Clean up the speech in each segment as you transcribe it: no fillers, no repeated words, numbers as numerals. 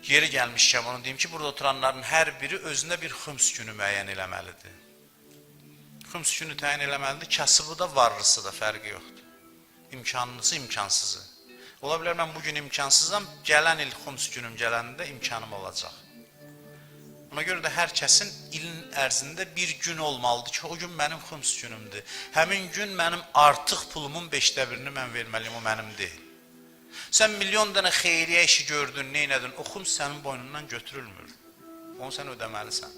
Yeri gəlmişkən onu deyim ki, burada oturanların hər biri özünə bir xüms günü müəyyən eləməlidir. Xüms günü təyin eləməlidir, kasıbı da, varlısı da fərqi yoxdur. İmkanlısı, imkansızı. Ola bilər mən bu gün imkansızam, gələn il xüms günüm gələndə imkanım olacaq. Ona görə də hər kəsin ilin ərzində bir gün olmalıdır ki, o gün mənim xüms günümdür. Həmin gün mənim artıq pulumun 1/5-ini mən verməliyim, o mənim deyil. Sən milyon dənə xeyriyyə işi gördün, neynədin, o xüms sənin boynundan götürülmür. Onu sən ödəməlisən.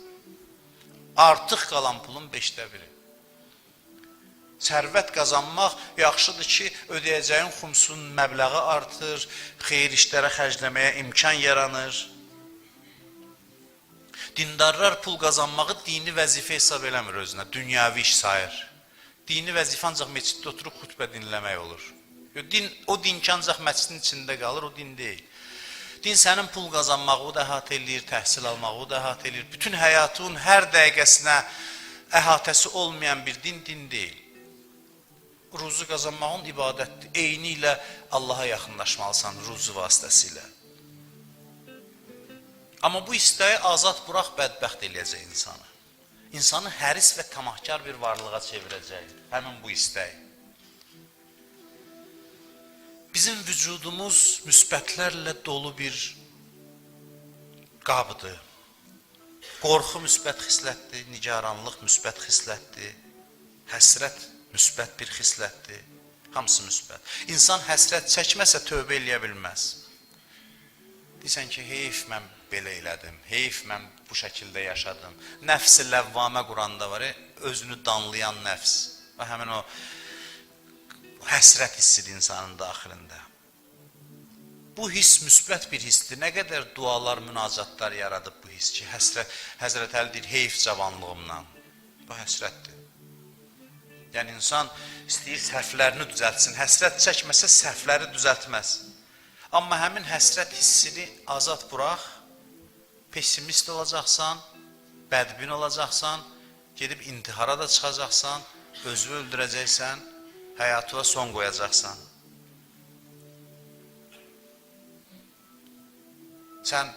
Artıq qalan pulun 1/5-i. Sərvət qazanmaq yaxşıdır ki, ödəyəcəyin xumsun məbləği artır, xeyir işlərə xərcləməyə imkan yaranır. Dindarlar pul qazanmağı dini vəzifə hesab eləmir özünə, dünyəvi iş sayır. Dini vəzifə ancaq məsciddə oturub xutbə dinləmək olur. Yo, din, o din ki ancaq məscidin içində qalır, o din deyil. Din sənin pul qazanmağı da əhatə eləyir, təhsil almağı da əhatə eləyir. Bütün həyatın hər dəqiqəsinə əhatəsi olmayan bir din, din deyil. Ruzu qazanmağın ibadətdir. Eyni ilə Allaha yaxınlaşmalısan ruzu vasitəsilə. Amma bu istəyi azad burax bədbəxt eləyəcək insanı. İnsanı həris və tamahkar bir varlığa çevirəcək. Həmin bu istək. Bizim vücudumuz müsbətlərlə dolu bir qabdır. Qorxu müsbət xislətdir, nigaranlıq müsbət xislətdir, həsrət müsbət bir xislətdir. Hamısı müsbət. İnsan həsrət çəkməsə tövbə eləyə bilməz. Deyirsən ki, heyf mən belə elədim, heyf mən bu şəkildə yaşadım. Nəfs-i ləvvamə Quranda var, özünü danlayan nəfs. Və həmin o həsrət hissidir insanın daxilində. Bu hiss müsbət bir hissdir. Nə qədər dualar, münacatlar yaradıb bu hiss ki, həsrət, Həzrət Əli deyir, heyf cavanlığımdan. Bu həsrətdir. Yəni insan istəyir səhvlərini düzəltsin. Həsrət çəkməsə səhvləri düzəltməz. Amma həmin həsrət hissini azad burax, pessimist olacaqsan, bədbin olacaqsan, gedib intihara da çıxacaqsan, özünü öldürəcəksən, həyatına son qoyacaqsan. Sən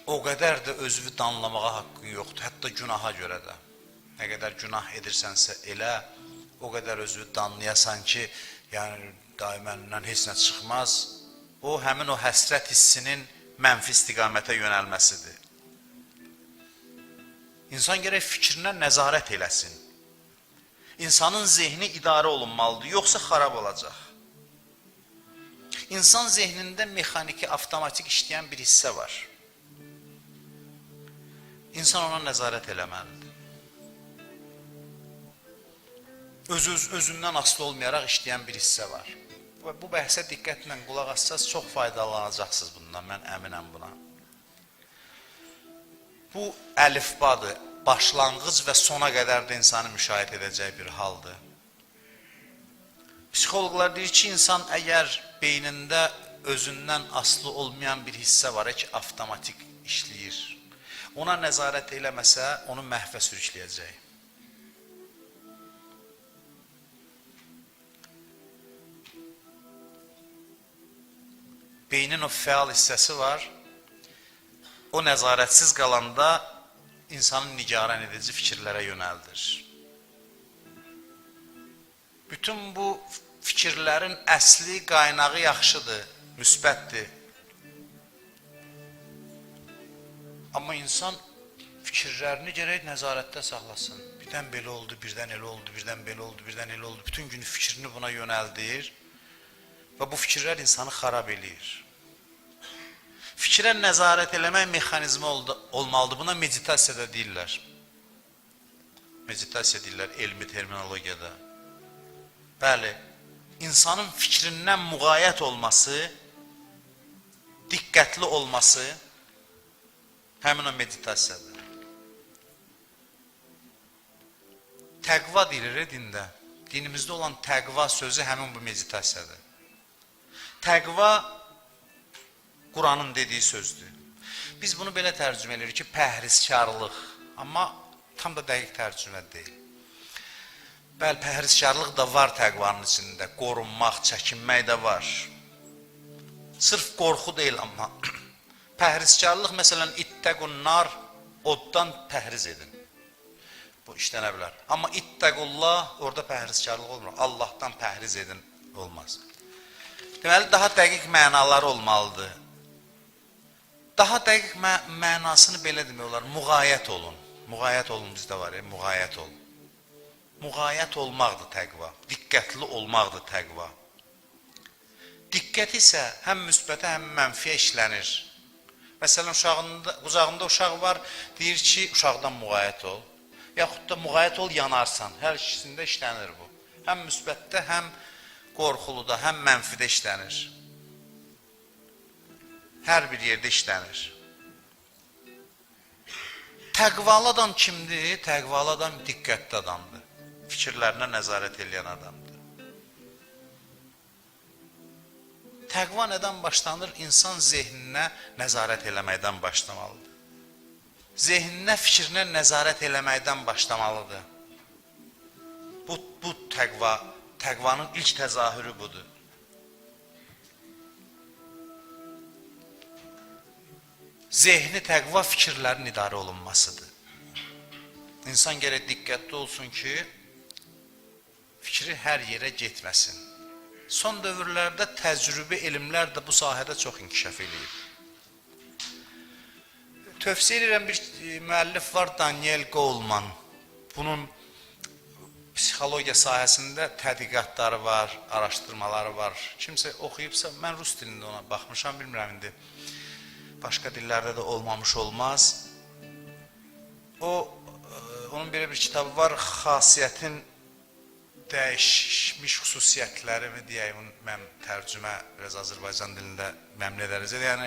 o qədər də özünü danlamağa haqqın yoxdur, hətta günaha görə də. Nə qədər günah edirsənsə elə, o qədər özünü danlayasan ki, yəni daim məndən heç nə çıxmaz. O, həmin o həsrət hissinin mənfi istiqamətə yönəlməsidir. İnsan gərək fikrinə nəzarət eləsin. İnsanın zehni idarə olunmalıdır, yoxsa xarab olacaq. İnsan zehnində mexaniki, avtomatik işləyən bir hissə var. İnsan ona nəzarət eləməlidir. Özündən asılı olmayaraq işləyən bir hissə var. Və bu bəhsə diqqətlə qulaq assaz çox faydalanacaqsınız bundan, mən əminəm buna. Bu əlifbadır, başlanğıc və sona qədər də insanı müşahidə edəcək bir haldır. Psixoloqlar deyir ki, insan əgər beynində özündən asılı olmayan bir hissə var ki, avtomatik işləyir. Ona nəzarət eləməsə, onu məhvə sürükləyəcək. Beynin o fəal hissəsi var. O nəzarətsiz qalanda insanı nigaran edici fikirlərə yönəldir. Bütün bu fikirlərin əsli, qaynağı yaxşıdır, müsbətdir. Amma insan fikirlərini gərək nəzarətdə saxlasın. Birdən belə oldu, birdən elə oldu, birdən belə oldu, birdən elə oldu. Bütün gün fikrini buna yönəldir və bu fikirlər insanı xarab eləyir. Fikrə nəzarət eləmək mexanizmi olmalıdır. Buna meditasiya da deyirlər. Meditasiya deyirlər elmi terminologiyada. Bəli, insanın fikrindən müğayət olması, diqqətli olması həmin o meditasiyadır. Təqva deyilir dində. Dinimizdə olan təqva sözü həmin bu meditasiyadır. Təqva Quranın dediyi sözdür. Biz bunu belə tərcümə edirik ki, pəhrizkarlıq. Amma tam da dəqiq tərcümə deyil. Bəli, pəhrizkarlıq da var təqvanın içində. Qorunmaq, çəkinmək də var. Sırf qorxu deyil amma. Pəhrizkarlıq, məsələn, ittəqunnar, oddan pəhriz edin. Bu işlənə bilər. Amma ittəqullah, orada pəhrizkarlıq olmur. Allahdan pəhriz edin, olmaz. Deməli, daha dəqiq mənaları olmalıdır. Daha dəqiq mənasını belə demək olar, müğayət olun. Müğayət olun bizdə var, müğayət olun. Müğayət olmaqdır təqva, diqqətli olmaqdır təqva. Diqqət isə həm müsbətə, həm mənfiyə işlənir. Məsələn, qucağında uşaq var, deyir ki, uşaqdan müğayət ol. Yaxud da müğayət ol, yanarsan. Hər ikisində işlənir bu. Həm müsbətdə, həm qorxuluda, həm mənfidə işlənir. Hər bir yerdə işlənir. Təqvalı adam kimdir? Təqvalı adam diqqətli adamdır. Fikirlərinə nəzarət eləyən adamdır. Təqva nədən başlanır? İnsan zehninə nəzarət eləməkdən başlamalıdır. Zehninə, fikrinə nəzarət eləməkdən başlamalıdır. Bu təqva, təqvanın ilk təzahürü budur. Zehni təqva fikirlərin idarə olunmasıdır. İnsan gərək diqqətli olsun ki, fikri hər yerə getməsin. Son dövrlərdə təcrübi elmlər də bu sahədə çox inkişaf eləyib. Tövsiyə edirəm, bir müəllif var, Daniel Goleman. Bunun psixologiya sahəsində tədqiqatları var, araşdırmaları var. Kimsə oxuyubsa, mən rus dilində ona baxmışam, bilmirəm indi. Başqa dillərdə də olmamış olmaz. Onun belə bir kitabı var, Xasiyyətin dəyişmiş xüsusiyyətləri mi deyək, mən tərcümə biraz Azərbaycan dilində məmnun edərəcək. Yəni,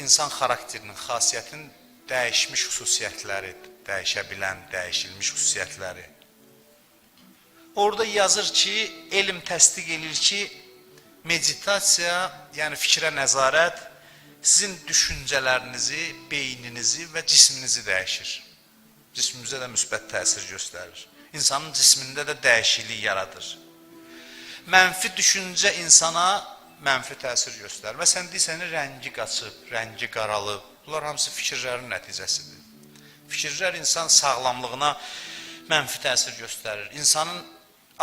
insan xarakterinin, xasiyyətin dəyişmiş xüsusiyyətləri, dəyişə bilən, dəyişilmiş xüsusiyyətləri. Orada yazır ki, elm təsdiq edir ki, meditasiya, yəni fikrə nəzarət, sizin düşüncələrinizi, beyninizi və cisminizi dəyişir. Cismimizə də müsbət təsir göstərir. İnsanın cismində də dəyişiklik yaradır. Mənfi düşüncə insana mənfi təsir göstərir. Məsələn, deyirsən, rəngi qaçıb, rəngi qaralıb. Bunlar hamısı fikirlərin nəticəsidir. Fikirlər insan sağlamlığına mənfi təsir göstərir. İnsanın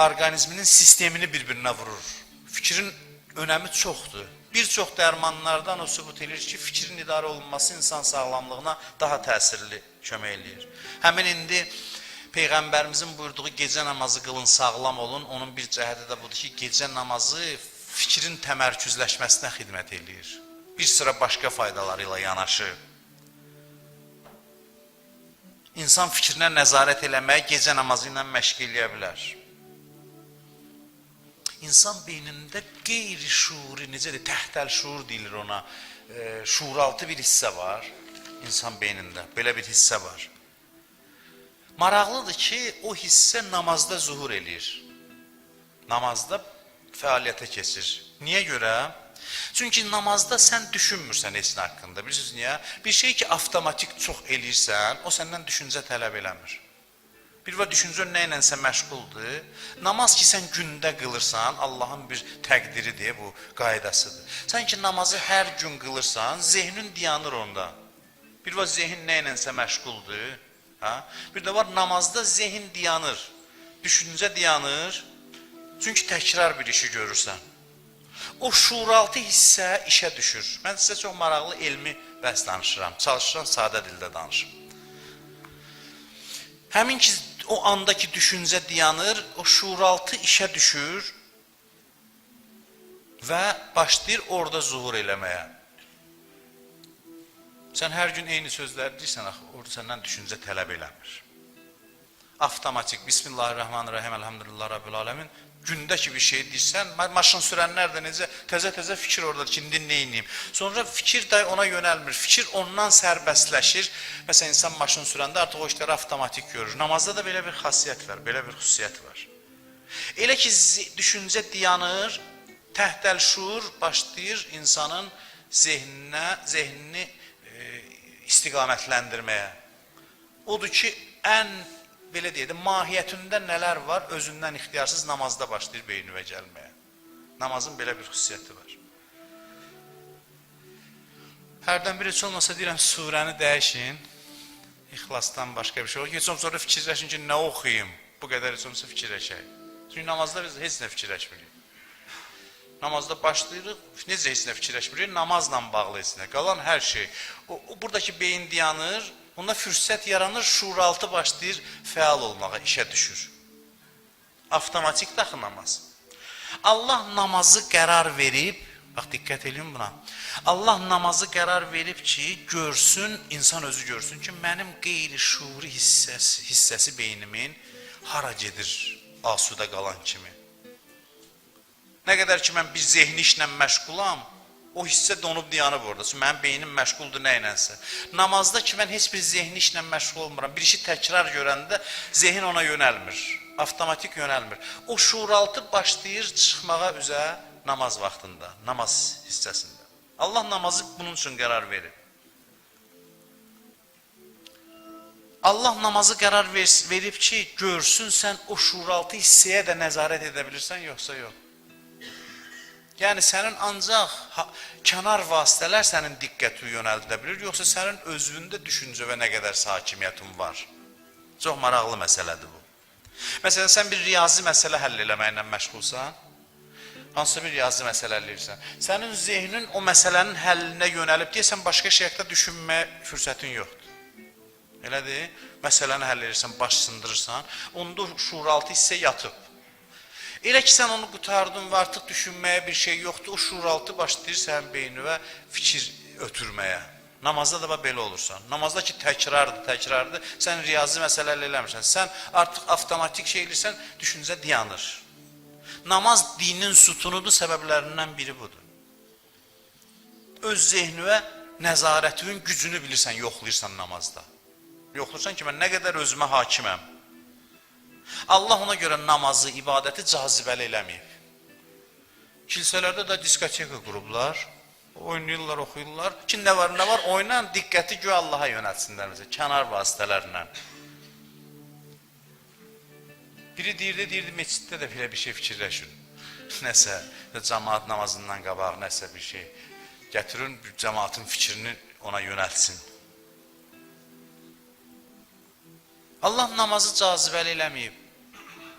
orqanizminin sistemini bir-birinə vurur. Fikrin önəmi çoxdur. Bir çox dərmanlardan o sübut edir ki, fikrin idarə olunması insan sağlamlığına daha təsirli kömək eləyir. Həmin indi Peyğəmbərimizin buyurduğu gecə namazı qılın, sağlam olun. Onun bir cəhəti də budur ki, gecə namazı fikrin təmərküzləşməsinə xidmət eləyir. Bir sıra başqa faydaları ilə yanaşı. İnsan fikrinə nəzarət eləməyi gecə namazı ilə məşq eləyə bilər. İnsan beynində qeyri-şuuri, necə deyir, təhtəl şuur deyilir ona, şuuraltı bir hissə var insan beynində, belə bir hissə var. Maraqlıdır ki, o hissə namazda zuhur eləyir. Namazda fəaliyyətə keçir. Niyə görə? Çünki namazda sən düşünmürsən heç nə haqqında. Bilirsiniz niyə? Bir şey ki, avtomatik çox eləyirsən, o səndən düşüncə tələb eləmir. Bir var düşüncə nə ilənsə məşğuldur. Namaz ki, sən gündə qılırsan, Allahın bir təqdiridir, bu qaydasıdır. Sən ki, namazı hər gün qılırsan, zehnin dayanır onda. Bir var zehin nə ilənsə məşğuldur. Ha? Bir də var namazda zehin dayanır, düşüncə dayanır. Çünki təkrar bir işi görürsən. O şuuraltı hissə işə düşür. Mən sizə çox maraqlı elmi bəhs danışıram. Çalışıram sadə dildə danışım. Həmin ki, o andakı düşüncə dayanır, o şuuraltı işə düşür və başlayır orada zuhur eləməyə. Sən hər gün eyni sözləri deyirsən, axı, orada səndən düşüncə tələb eləmir. Avtomatik, Bismillahirrahmanirrahim, Elhamdülillah Rabbil Alemin. Gündə ki bir şey deyirsən, maşın sürənlər də necə təzə-təzə fikir oradadır ki, indi nə edeyim? Sonra fikir də ona yönəlmir, fikir ondan sərbəstləşir. Məsələn, insan maşın sürəndə artıq o işləri avtomatik görür. Namazda da belə bir xasiyyət var, belə bir xüsusiyyət var. Elə ki, düşüncə dayanır, təhtəl şuur başlayır insanın zehnini istiqamətləndirməyə. Odur ki, ən, belə deyək də, mahiyyətində nələr var, özündən ixtiyarsız namazda başlayır beyninə gəlməyə. Namazın belə bir xüsusiyyəti var. Hərdən bir heç olmasa deyirəm, surəni dəyişin. İxlasdan başqa bir şey yox. Heç olmasa sonra fikirləşin ki, nə oxuyum? Bu qədər heç olmasa fikirləşək. Çünki namazda biz heç nə fikirləşmirik. Namazda başlayırıq, necə heç nə fikirləşmirik? Namazla bağlı heç nə. Qalan hər şey. O buradakı beyin dayanır, onda fürsət yaranır, şuuraltı başlayır fəal olmağa, işə düşür. Avtomatik daxı namaz. Allah namazı qərar verib, bax diqqət eləyin buna. Allah namazı qərar verib ki, görsün, insan özü görsün ki, mənim qeyri-şuuri hissəsi beynimin hara gedir asudə qalan kimi. Nə qədər ki, mən bir zehni işlə məşğulam, o hissə donub dayanıb orada. Çünki mənim beynim məşğuldur nə ilənsə. Namazda ki, mən heç bir zehni işlə məşğul olmuram. Bir işi təkrar görəndə zehin ona yönəlmir. Avtomatik yönəlmir. O şuuraltı başlayır çıxmağa üzə namaz vaxtında, namaz hissəsində. Allah namazı bunun üçün qərar verir. Allah namazı qərar verib ki, görsün sən o şuuraltı hissəyə də nəzarət edə bilirsən, yoxsa yox. Yəni sənin ancaq kənar vasitələr sənin diqqəti yönəldilə bilir, yoxsa sənin özündə düşüncə və nə qədər hakimiyyətin var. Çox maraqlı məsələdir bu. Məsələn, sən bir riyazi məsələ həll eləməklə məşğulsan, hansısa bir riyazi məsələ həll edirsən. Sənin zehnin o məsələnin həllinə yönəlib deyə sən başqa şey haqqında düşünməyə fürsətin yoxdur. Elədir? Məsələni həll edirsən, baş sındırırsan, onda şuuraltı hissə yatıb. Elə ki, sən onu qurtardın və artıq düşünməyə bir şey yoxdur, o şuuraltı başlayır sənin beyninə fikir ötürməyə. Namazda da bax belə olursan. Namazda ki, təkrardır, təkrardır, sən riyazi məsələ həll eləmirsən. Sən artıq avtomatik şey eləyirsən, düşüncə dayanır. Namaz dinin sütunudur, səbəblərindən biri budur. Öz zehninə nəzarətinin gücünü bilirsən, yoxlayırsan namazda. Yoxlayırsan ki, mən nə qədər özümə hakiməm. Allah ona görə namazı, ibadəti cazibəli eləməyib. Kilsələrdə də diskoteka qurublar, oynayırlar, oxuyurlar. Ki, nə var, nə var, oynan, diqqəti güya Allaha yönəltsinlər, məsələn, kənar vasitələrlə. Biri deyirdi, meçiddə də belə bir şey fikirləşin. Nəsə, cəmaat namazından qabaq, nəsə bir şey gətirin, cəmaatın fikrini ona yönəltsin. Allah namazı cazibəli eləməyib.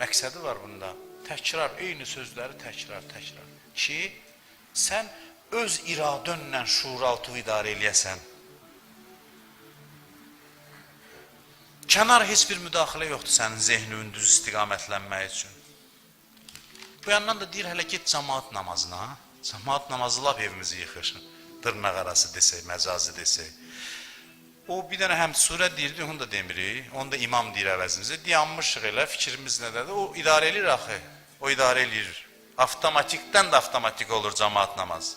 Məqsədi var bunda. Təkrar, eyni sözləri təkrar, təkrar. Ki, sən öz iradönlə şuuraltı idarə eləyəsən. Kənar heç bir müdaxilə yoxdur sənin zehninin düz istiqamətlənməyi üçün. Bu yandan da deyir, hələ get cəmaat namazına. Cəmaat namazı lap evimizi yıxır. Dırnaq arası desək, məcazi desək. O bir dənə həm surə deyirdi, onu da demirik. Onu da imam deyir əvəzimizə. Dayanmışıq elə, fikrimiz nədədir? O idarə eləyir axı. O idarə eləyir. Avtomatikdən də avtomatik olur cəmaat namazı.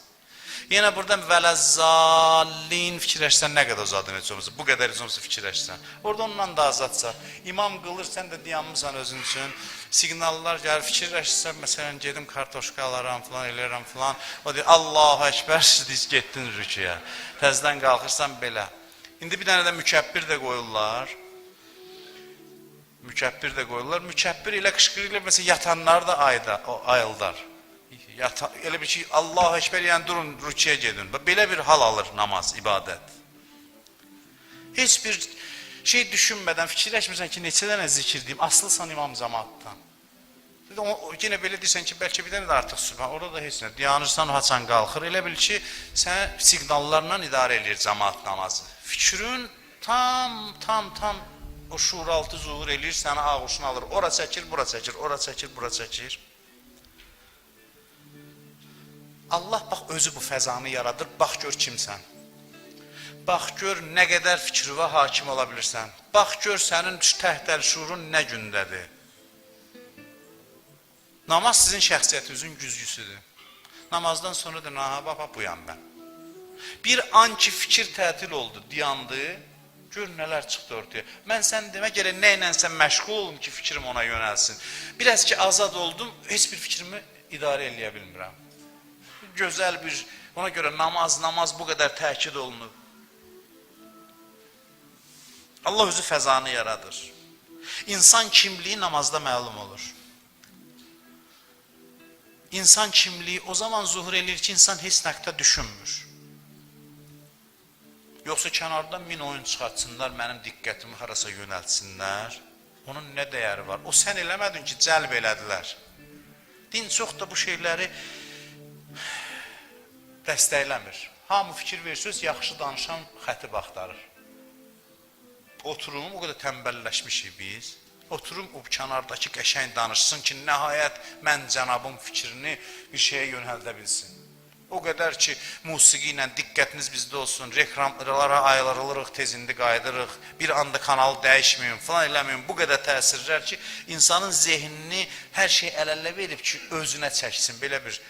Yenə buradan vələzzallin fikirləşsən nə qədər uzadın heç olmasa, bu qədər heç olmasa fikirləşsən. Orada ondan da azadsa, imam qılır, sən də dayanmısan özün üçün. Siqnallar gəlir, fikirləşsən, məsələn, gedim kartoşka alaram filan, eləyirəm filan. O deyir, Allahu Əkbər, siz getdin rüküyə. Təzədən qalxırsan belə. İndi bir dənə də mükəbbir də qoyurlar. Mükəbbir də qoyurlar. Mükəbbir elə qışqırır, məsələn, yatanlar da ayıldar. Elə bir ki, Allahu Əkbər, yəni durun, rüküyə gedin. Belə bir hal alır namaz, ibadət. Heç bir şey düşünmədən, fikirləşmirsən ki, neçə dənə zikir deyim, asılısan imam cəmaatdan. Yenə belə deyirsən ki, bəlkə bir dənə də artıq sübhan, orada da heç nə. Dayanırsan, o haçan qalxır. Elə bil ki, sənə siqnallarla idarə eləyir cəmaat namazı. Fikrin tam o şuuraltı zuhur eləyir, səni ağuşuna alır. Ora çəkir, bura çəkir, ora çəkir, bura çəkir. Allah bax özü bu fəzanı yaradır. Bax gör kimsən. Bax gör nə qədər fikrivə hakim ola bilirsən. Bax gör sənin təhtəl şuurun nə gündədir. Namaz sizin şəxsiyyətinizin güzgüsüdür. Namazdan sonra da aha bax, bax buyam mən. Bir an ki fikir tətil oldu, dayandı, gör nələr çıxdı ortaya. Mən sən demə gələ nə ilənsə məşğul olum ki, fikrim ona yönəlsin. Biraz ki azad oldum, heç bir fikrimi idarə eləyə bilmirəm. Gözəl bir, ona görə namaz bu qədər təkid olunub. Allah özü fəzanı yaradır. İnsan kimliyi namazda məlum olur. İnsan kimliyi o zaman zuhur eləyir ki, insan heç nəqdə düşünmür. Yoxsa kənardan min oyun çıxartsınlar, mənim diqqətimi harasa yönəltsinlər. Onun nə dəyəri var? O sən eləmədin ki, cəlb elədilər. Din çox da bu şeyləri dəstəkləmir. Hamı fikir verirsiniz, yaxşı danışan xətib axtarır. Oturum, o qədər tənbəlləşmişik biz. Oturum, o kənardakı qəşəng danışsın ki, nəhayət mən cənabın fikrini bir şeyə yönəldə bilsin. O qədər ki, musiqi ilə diqqətiniz bizdə olsun, reklamlara ayrılırıq, tez indi qayıdırıq, bir anda kanalı dəyişməyin, falan eləməyin. Bu qədər təsirlər ki, insanın zehnini hər şey əl-ələ verib ki, özünə çəksin. Belə bir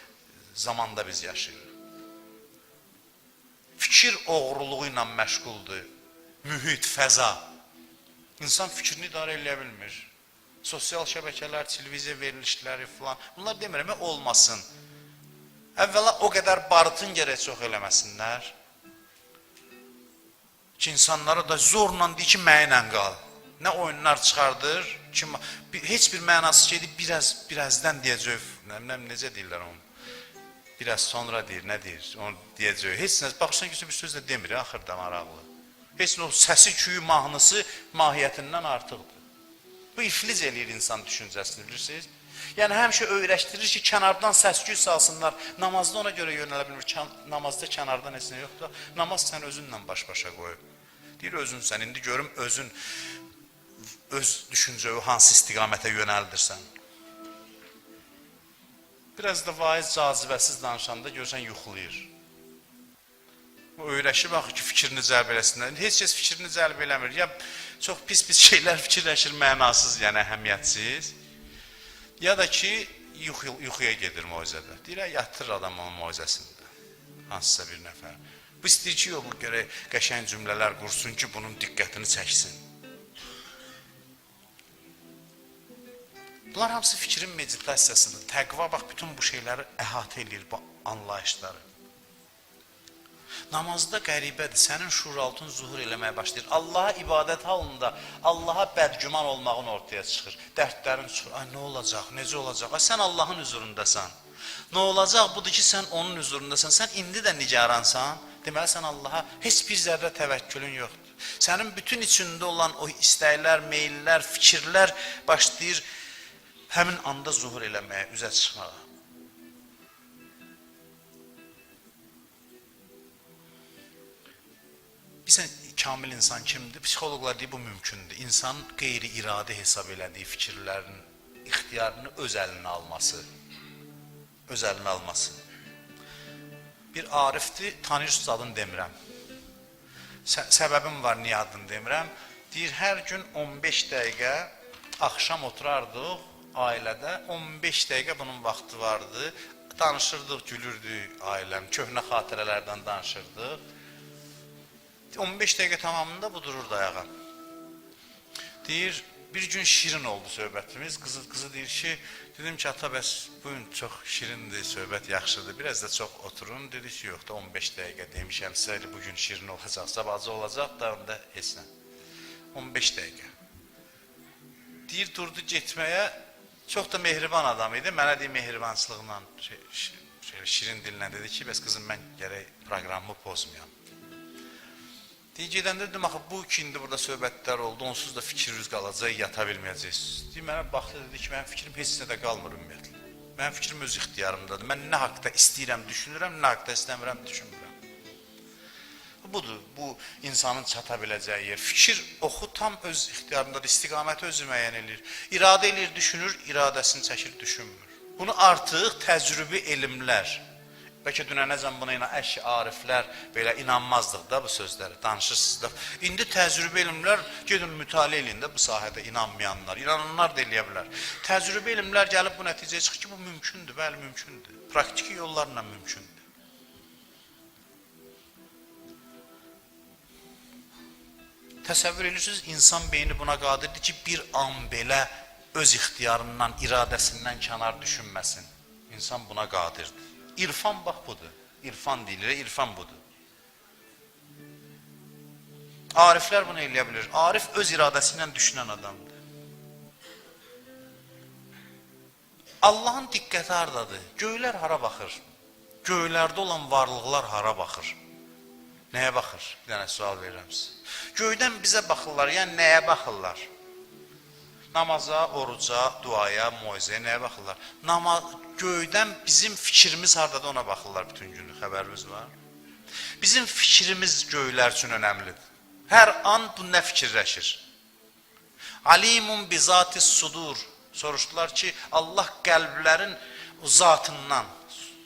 zamanda biz yaşayırıq. Fikir oğruluğu ilə məşğuldur. Mühit, fəza. İnsan fikrini idarə eləyə bilmir. Sosial şəbəkələr, televiziya verilişləri falan. Bunlar demirəm, olmasın. Əvvəla o qədər barıtın gərək çox eləməsinlər. Ki, insanlara da zorla deyir ki, mənlə qal. Nə oyunlar çıxardır, ki, heç bir mənasız şeydir, birazdan deyəcək, nə biləm, necə deyirlər onu. Biraz sonra deyir, nə deyir, onu deyəcək. Heç nə, baxırsan ki, bir söz də demir, axırda maraqlı. Heç nə, o səsi, küyü, mahnısı mahiyyətindən artıqdır. Bu iflic eləyir insan düşüncəsini, bilirsiniz? Yəni, həmişə öyrəşdirir ki, kənardan səs-küy salsınlar. Namazda ona görə yönələ bilmir. Namazda kənardan heç nə yoxdur. Namaz sən özünlə baş-başa qoyub. Deyir, özünsən. İndi görüm, özün, öz düşüncəyi hansı istiqamətə yönəldirsən. Biraz da vaiz cazibəsiz danışanda görsən, yuxlayır. O öyrəşib axı ki, fikrini cəlb eləsinlər. Heç kəs fikrini cəlb eləmir. Ya çox pis-pis şeylər fikirləşir, mənasız, yəni əhəmiyyətsiz. Ya da ki, yuxuya gedir moizədə. Deyir, yatır adam onun moizəsində. Hansısa bir nəfər. Bu istəyir ki, yox, bu görək qəşəng cümlələr qursun ki, bunun diqqətini çəksin. Bunlar hamısı fikrin meditasiyasıdır. Təqva bax, bütün bu şeyləri əhatə eləyir, bu anlayışları. Namazda qəribədir, sənin şuuraltın zuhur eləməyə başlayır. Allaha ibadət halında Allaha bədgüman olmağın ortaya çıxır. Dərdlərin çıxır. Ay, nə olacaq, necə olacaq? Ay, sən Allahın hüzurundasan. Nə olacaq? Budur ki, sən onun hüzurundasan. Sən indi də nigaransan. Deməli, sən Allaha heç bir zərrə təvəkkülün yoxdur. Sənin bütün içində olan o istəklər, meyillər, fikirlər başlayır həmin anda zuhur eləməyə, üzə çıxmağa. Bilirsən, kamil insan kimdir? Psixoloqlar deyir, bu mümkündür. İnsanın qeyri-iradi hesab elədiyi fikirlərin ixtiyarını öz əlinə alması. Öz əlinə alması. Bir arifdir, tanıyırsınız adını demirəm. Səbəbim var, niyə adını demirəm. Deyir, hər gün 15 dəqiqə axşam oturardıq ailədə, 15 dəqiqə bunun vaxtı vardı. Danışırdıq, gülürdük ailəm, köhnə xatirələrdən danışırdıq. 15 dəqiqə tamamında bu dururdu ayağa. Deyir, bir gün şirin oldu söhbətimiz. Qızı deyir ki, dedim ki, ata bəs bugün çox şirindir, söhbət yaxşıdır. Biraz da çox oturun. Dedi ki, yox da 15 dəqiqə demişəm sizə, bugün şirin olacaq, sabahcı olacaq da onda heç nə. 15 dəqiqə. Deyir, durdu getməyə. Çox da mehriban adam idi. Mənə deyir, mehribançılıqla, şirin dillə dedi ki, bəs qızım mən gərək proqramımı pozmayam. Deyir, gedəndə dedim, axı bu ki, indi burada söhbətlər oldu, onsuz da fikriniz qalacaq, yata bilməyəcəksiniz. Deyir, mənə baxdı, dedi ki, mənim fikrim heç nə də qalmır ümumiyyətlə. Mənim fikrim öz ixtiyarımdadır. Mən nə haqda istəyirəm, düşünürəm, nə haqda istəmirəm, düşünmürəm. Budur, bu insanın çata biləcəyi yer. Fikir oxu tam öz ixtiyarındadır, istiqaməti özü müəyyən eləyir. İradə eləyir, düşünür, iradəsini çəkir, düşünmür. Bunu artıq təcrübi elmlər, bəlkə dünənəcən buna inan, əşi ariflər belə inanmazdıq da bu sözlərə, danışırsınız da. İndi təcrübi elmlər, gedin mütaliə eləyin də bu sahədə inanmayanlar, inananlar da eləyə bilər. Təcrübi elmlər gəlib bu nəticəyə çıxır ki, bu mümkündür, bəli mümkündür. Praktiki yollarla mümkündür. Təsəvvür edirsiniz, insan beyni buna qadirdir ki, bir an belə öz ixtiyarından, iradəsindən kənar düşünməsin. İnsan buna qadirdir. İrfan bax budur. İrfan deyilir, irfan budur. Ariflər bunu eləyə bilir. Arif öz iradəsi ilə düşünən adamdır. Allahın diqqəti hardadır? Göylər hara baxır? Göylərdə olan varlıqlar hara baxır? Nəyə baxır? Bir dənə sual verirəm sizə. Göydən bizə baxırlar, yəni nəyə baxırlar? Namaza, oruca, duaya, moizəyə nəyə baxırlar? Göydən bizim fikrimiz hardadır, ona baxırlar bütün günü, xəbərimiz var. Bizim fikrimiz göylər üçün önəmlidir. Hər an bu nə fikirləşir? Alimun bizatis sudur. Soruşdular ki, Allah qəlblərin zatından,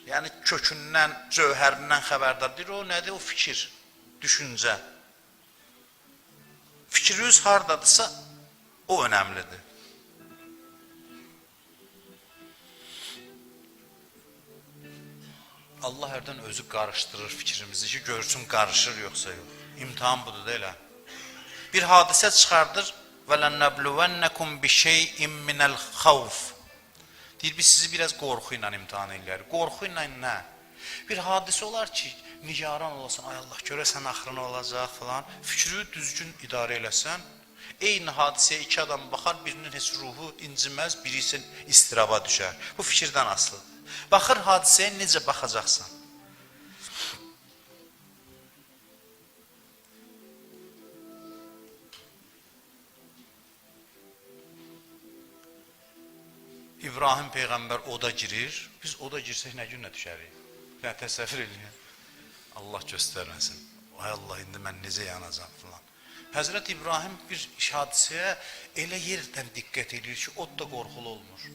yəni kökündən, cövhərindən xəbərdar. Deyir, o nədir? O fikir, düşüncə. Fikriniz hardadırsa, o önəmlidir. Allah hərdən özü qarışdırır fikrimizi ki, görsün qarışır yoxsa yox. İmtahan budur da elə. Bir hadisə çıxardır. وَلَنَّبْلُوَنَّكُمْ بِشَيْءٍ مِنَ الْخَوْفِ. Deyir, biz sizi biraz qorxu ilə imtahan eləyərik. Qorxu ilə nə? Bir hadisə olar ki, nigaran olasan, ay Allah, görəsən axırı nə olacaq filan. Fikri düzgün idarə eləsən, eyni hadisəyə iki adam baxar, birinin heç ruhu inciməz, biri isə istiraba düşər. Bu fikirdən asılıdır. Baxır hadisəyə necə baxacaqsan. İbrahim Peyğəmbər oda girir. Biz oda girsək nə günə düşərik? Yəni, təsəvvür eləyin. Allah göstərməsin. Ay Allah, indi mən necə yanacam filan. Həzrət İbrahim bir hadisəyə elə yerdən diqqət eləyir ki, od da qorxulu olmur.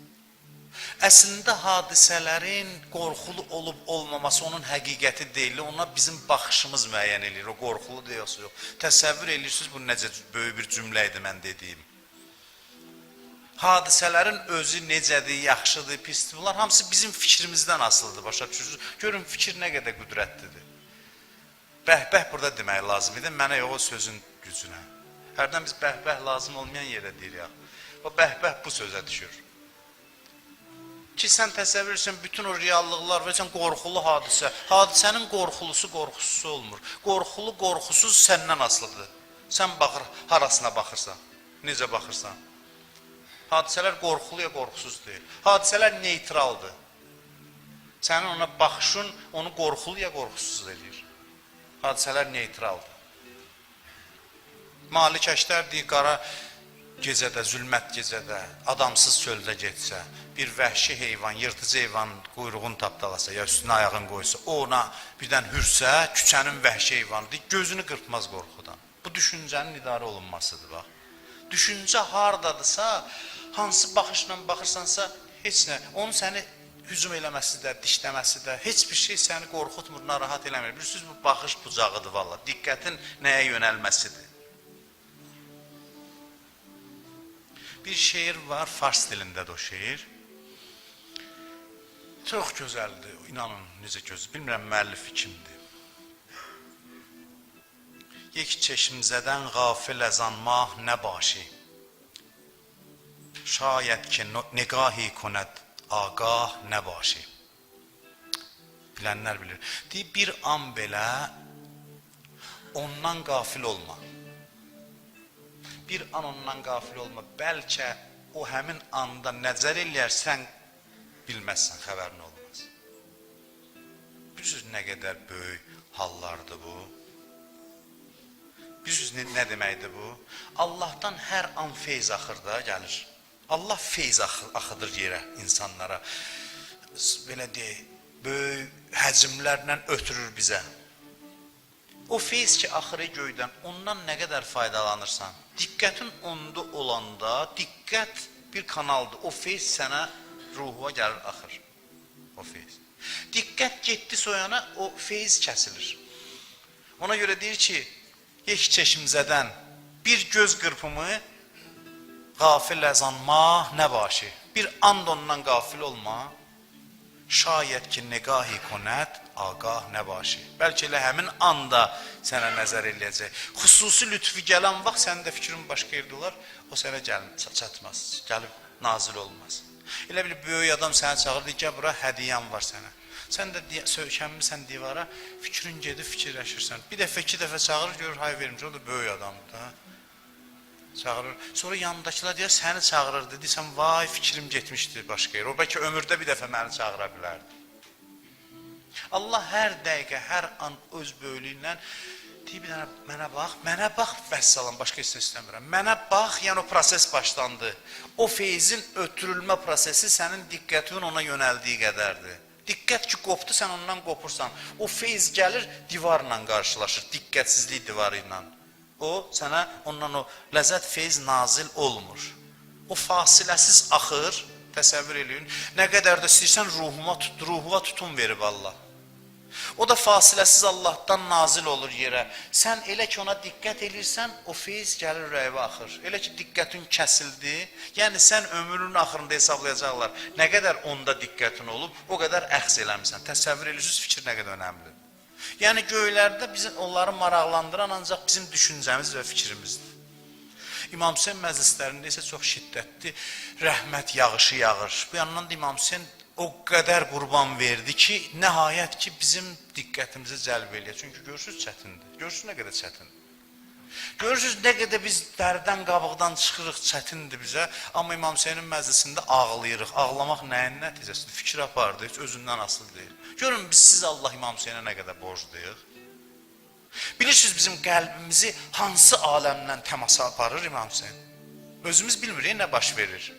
Əslində hadisələrin qorxulu olub olmaması onun həqiqəti deyil, ona bizim baxışımız müəyyən eləyir. O qorxulu yoxsa yox. Təsəvvür eləyirsiniz, bu necə böyük bir cümlə idi mən dediyim. Hadisələrin özü necədir, yaxşıdır, pisdir, bunlar hamısı bizim fikrimizdən asılıdır, başa düşürsünüz. Görün, fikir nə qədər qüdrətlidir. Bəh-bəh burada demək lazım idi, mənə yox o sözün gücünə. Hərdən biz bəh-bəh lazım olmayan yerə deyirik. O bəh-bəh bu sözə düşür. Ki, sən təsəvvür etsən, bütün o reallıqlar və sən qorxulu hadisə. Hadisənin qorxulusu qorxusuzu olmur. Qorxulu, qorxusuz səndən asılıdır. Sən baxır, harasına baxırsan, necə baxırsan. Hadisələr qorxulu ya qorxusuz deyil. Hadisələr neytraldır. Sənin ona baxışın onu qorxulu ya qorxusuz eləyir. Hadisələr neytraldır. Malik Əştər deyir, qara gecədə, zülmət gecədə, adamsız çöldə getsə, bir vəhşi heyvan, yırtıcı heyvan quyruğunu tapdalasa, ya üstünə ayağını qoysa, o ona birdən hürsə, küçənin vəhşi heyvanı deyir, gözünü qırpmaz qorxudan. Bu düşüncənin idarə olunmasıdır, bax. Düşüncə hardadırsa, hansı baxışla baxırsansa, heç nə, onun səni hücum eləməsi də, dişləməsi də, heç bir şey səni qorxutmur, narahat eləmir. Bilirsiniz, bu baxış bucağıdır valla, diqqətin nəyə yönəlməsidir. Bir şeir var, fars dilindədir o şeir. Çox gözəldir, inanın necə gözəl. Bilmirəm müəllifi kimdir. Yek çeşmzədən qafil əzan mah nə başı. Şayət ki negahi konəd agah nə başı. Bilənlər bilir. Deyir, bir an belə ondan qafil olma. Bir an ondan qafil olma. Bəlkə o həmin anda nəzər eləyər, sən bilməzsən, xəbərin olmaz. Bilirsiniz, nə qədər böyük hallardır bu. Bilirsiniz, nə deməkdir bu? Allahdan hər an feyz axır da gəlir. Allah feyz axıdır yerə, insanlara. Belə deyək, böyük həcmlərlə ötürür bizə. O feyz ki, axırı göydən, ondan nə qədər faydalanırsan? Diqqətin onda olanda, diqqət bir kanaldır. O feyz sənə ruhuna gəlir, axır. O feyz. Diqqət getdi soyana, o feyz kəsilir. Ona görə deyir ki, yek çeşmzədən bir göz qırpımı qafil əzan mah nə başı. Bir and ondan qafil olma. Şayət ki, negahi konət, agah nə başı. Bəlkə elə həmin anda sənə nəzər eləyəcək. Xüsusi lütfü gələn vaxt sənin də fikrin başqa yerdə olar, o sənə çatmaz, gəlib nazil olmaz. Elə bil, böyük adam səni çağırır, deyir, gəl bura, hədiyyəm var sənə. Sən də söykənmirsən divara, fikrin gedib fikirləşirsən. Bir dəfə, iki dəfə çağırır, görür, hay vermiş, o da böyük adamdır da. Çağırır. Sonra yanındakılar deyir, səni çağırır. Deyirsən, vay, fikrim getmişdi başqa yerə. O bəlkə ömürdə bir dəfə məni çağıra bilərdi. Allah hər dəqiqə, hər an öz böyüklüyündən deyir, bir dənə mənə bax, mənə bax, vəssalam, başqa heç nə istəmirəm. Mənə bax, yəni o proses başlandı. O feyzin ötürülmə prosesi sənin diqqətin ona yönəldiyi qədərdir. Diqqət ki qopdu, sən ondan qopursan. O feyz gəlir, divarla qarşılaşır, diqqətsizlik divarı ilə. O, sənə ondan o ləzzət feyz nazil olmur. O fasiləsiz axır, təsəvvür eləyin. Nə qədər də istəyirsən ruhuma tut, ruhuna tutum verib Allah. O da fasiləsiz Allahdan nazil olur yerə. Sən elə ki ona diqqət elirsən, o feyz gəlir ürəyivə axır. Elə ki diqqətin kəsildi, yəni sən ömrünün axırında hesablayacaqlar. Nə qədər onda diqqətin olub, o qədər əxz eləmisən. Təsəvvür edirsiniz, fikir nə qədər önəmlidir. Yəni göylərdə bizi onları maraqlandıran ancaq bizim düşüncəmiz və fikrimizdir. İmam Hüseyn məclislərində isə çox şiddətli rəhmət yağışı yağır. Bu yandan da İmam Hüseyn o qədər qurban verdi ki, nəhayət ki bizim diqqətimizi cəlb eləyir. Çünki görürsünüz çətindir. Görürsünüz nə qədər çətindir. Görürsünüz nə qədər biz dərdən qabıqdan çıxırıq, çətindir bizə. Amma İmam Hüseynin məclisində ağlayırıq. Ağlamaq nəyin nəticəsidir? Fikir apardı, heç özündən asılı deyil. Görün biz siz Allah İmam Hüseynə nə qədər borcluyuq. Bilirsiniz bizim qəlbimizi hansı aləmlə təmasa aparır İmam Hüseyn? Özümüz bilmirik nə baş verir.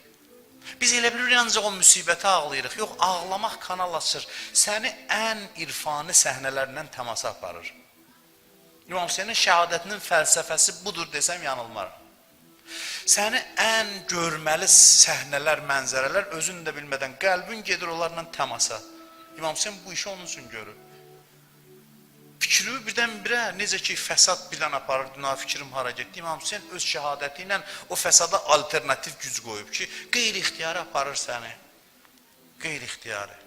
Biz elə bilirik ancaq o müsibətə ağlayırıq. Yox, ağlamaq kanal açır. Səni ən irfani səhnələrlə təmasa aparır. İmam Hüseynin şəhadətinin fəlsəfəsi budur desəm yanılmaram. Səni ən görməli səhnələr, mənzərələr özün də bilmədən qəlbin gedir onlarla təmasa. İmam Hüseyn bu işi onun üçün görür. Fikri birdən-birə necə ki fəsad birdən aparır, dünya fikrim hara getdi. İmam Hüseyn öz şəhadəti ilə o fəsada alternativ güc qoyub ki, qeyri-ixtiyari aparır səni. Qeyri-ixtiyari.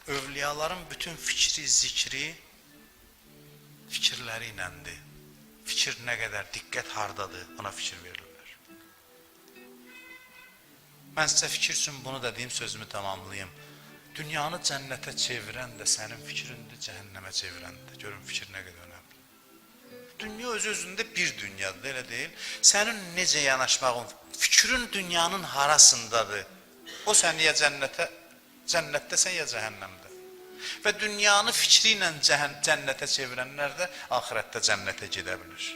Övliyaların bütün fikri, zikri fikirləri iləndir. Fikir nə qədər, diqqət hardadır, ona fikir verirlər. Mən sizə fikir üçün bunu da deyim, sözümü tamamlayım. Dünyanı cənnətə çevirən də sənin fikrindir, cəhənnəmə çevirən də. Görün fikir nə qədər önəmli. Dünya öz-özündə bir dünyadır, elə deyil. Sənin necə yanaşmağın, fikrin dünyanın harasındadır. O səni ya cənnətə, cənnətdəsən ya cəhənnəmdə. Və dünyanı fikri ilə cənnətə çevirənlər də axirətdə cənnətə gedə bilir.